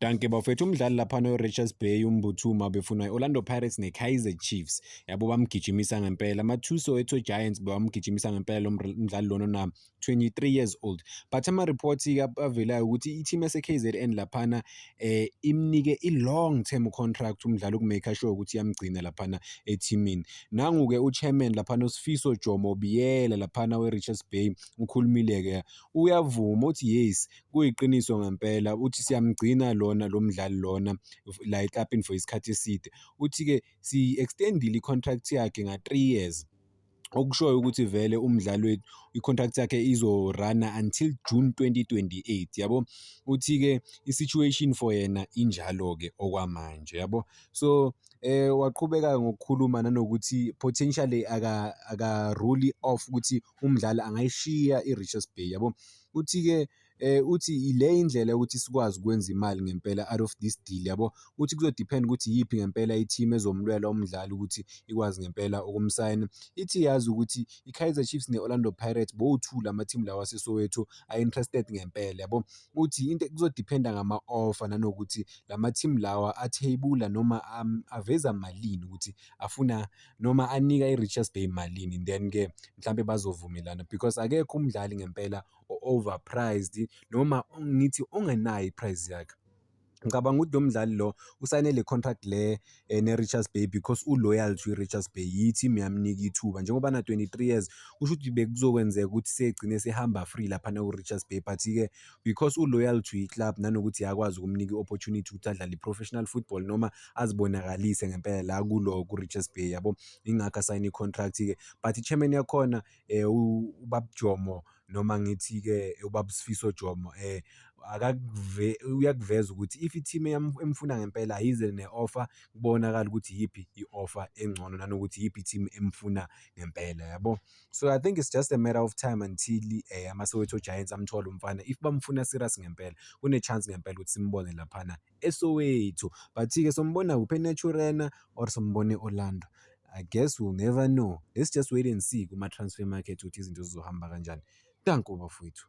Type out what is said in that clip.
Dankie bafethu. Umdlali laphana we-Richards Bay, uMbuthuma, befunwa i-Orlando Pirates ne-Kaizer Chiefs, yabo, bamgijimisa ngempela. Ama-2 Soweto Giants bawamgijimisa ngempela lo mdlali lona na 23 years old, but ama-reports-ke avelayo ukuthi i-team yase-KZN laphana imnike i-long term contract umdlali uku-make sure ukuthi iyamgcina laphana ethimini. Nangu-ke u-chairman laphana, uSifiso Jomo Biyela laphana we-Richards Bay, ukhulumile-ke, uyavuma, uthi yes, kuyiqiniso ngempela, uthi siyamgcina lona lo mdlali lona la eklabhini for isikhathi eside. Uthi-ke si-extendile i-contract yakhe nga-3 years, okushoyo ukuthi vele umdlali wethu i-contract yakhe izo-runa until June 2028, yabo. Uthi-ke i-situation for yena injalo-ke okwamanje, yabo. So waqhubeka ngokukhuluma nanokuthi potentially aka rule off ukuthi umdlali angayishiya i-Richards Bay, yabo. Uthi-ke uthi le indlela yokuthi sikwazi ukwenza imali ngempela out of this deal, yabo. Uthi kuzo-depend ukuthi iyiphi ngempela i-team ezomlwela umdlali ukuthi ikwazi ngempela ukumsayina. Ithi yazi ukuthi i-Kaizer Chiefs ne-Orlando Pirates bowu-two lama-team lawa aseSoweto a-interested ngempela, yabo. Uthi into kuzo-depend-a ngama-offer nanokuthi lama-team lawa atheyibula noma aveza malini ukuthi afuna noma anika i-Richards Bay malini, then-ke mhlampe bazovumelana, because akekho umdlali ngempela o-overpriced noma ngithi ongenayo i-price yakhe. Ngicabanga ukuthi lo mdlali lo usayine le contract le ne-Richards Bay because u-loyal to i-Richards Bay, yi-team yamnika ithuba njengoba na 23 years, kusho ukuthi bekuzokwenzeka ukuthi segcine sehamba free laphana ku-Richards Bay, but-ke because u-loyal to i-club nanokuthi yakwazi ukumnika i-opportunity ukuthi adlale i-professional football noma azibonakalise ngempela la kulo ku-Richards Bay, yabo, ingakho asayine i-contract-ke. But i-chairman yakhona, ubaba Jomo, noma ngithi-ke ubaba Sifiso Jomo, uyakuveza ukuthi if i-team emfuna ngempela ayize ne-offer, kubonakale ukuthi iyiphi i-offer engcono nanokuthi iyiphi i-team emfuna ngempela, yabo. So I think it's just a matter of time until ama-Soweto Giants amthole umfana. If bamfuna serious ngempela, kune-chance ngempela ukuthi simbone laphana eSoweto, but-ke sombona kuphi, eNaturena or sombona e-Orlando? I guess we'll never know. Let's just wait and see kuma-transfer market ukuthi izinto zizohamba kanjani. Danko bafowethu.